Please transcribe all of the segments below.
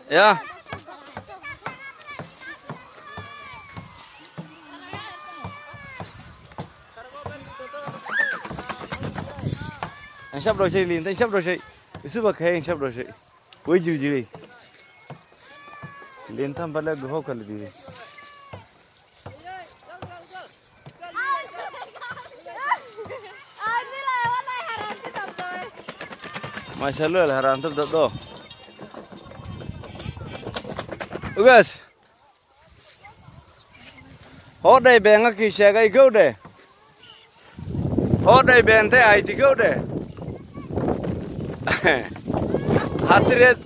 Ya anshab dhoshay liinta anshab dhoshay isuba kahay anshab dhoshay way jiljilay liintan bale goho kala diiday. Maasha Allah haraanta daddo ugaas hodhay beenga kii sheegay gowdhe hodhay beentay ayti gowdhe hatireed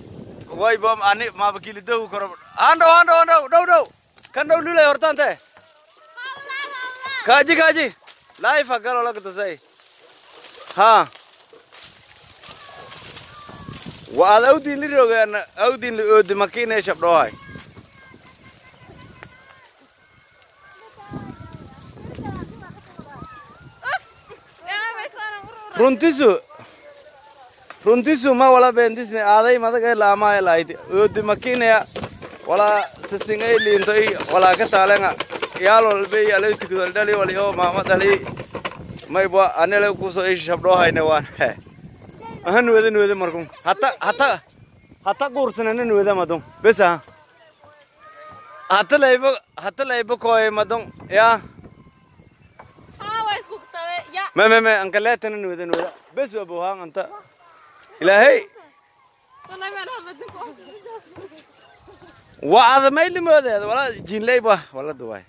way bom ani maaba kilidow koro andhow andhow andhow dhow dhow kan dhow lulay hortaante kaaji kaaji life galo lagtasay ha waad awdiin lirogaan awdiin li oodi makiinay shabdhoohay runtisu runtisu ma wala beentisne aaday madagay laamaay lahayd oodi makiinaya walaa sasingay liinto i walaa ka taalenga yaal walba i alay tukudal dhali wali oo maama dhali mayba anele kusoo i shabdhoohayne waan aha nuwada nuwada markun hata hata hata guursanana nuwada madon besa hata layba hata layba kooy madon ya me me me ankaleetana nuwada nuwada bes abuhaan anta ilaahay waa adamaylimoodeeda walaa jinleyba wala duwaay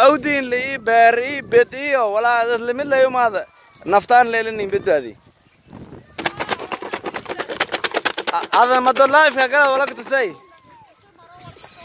awdiin li ii beer ii bed iyo walaa limid layumaada naftaan leelinin bedbaadi ada mado life ka gala wala katasay.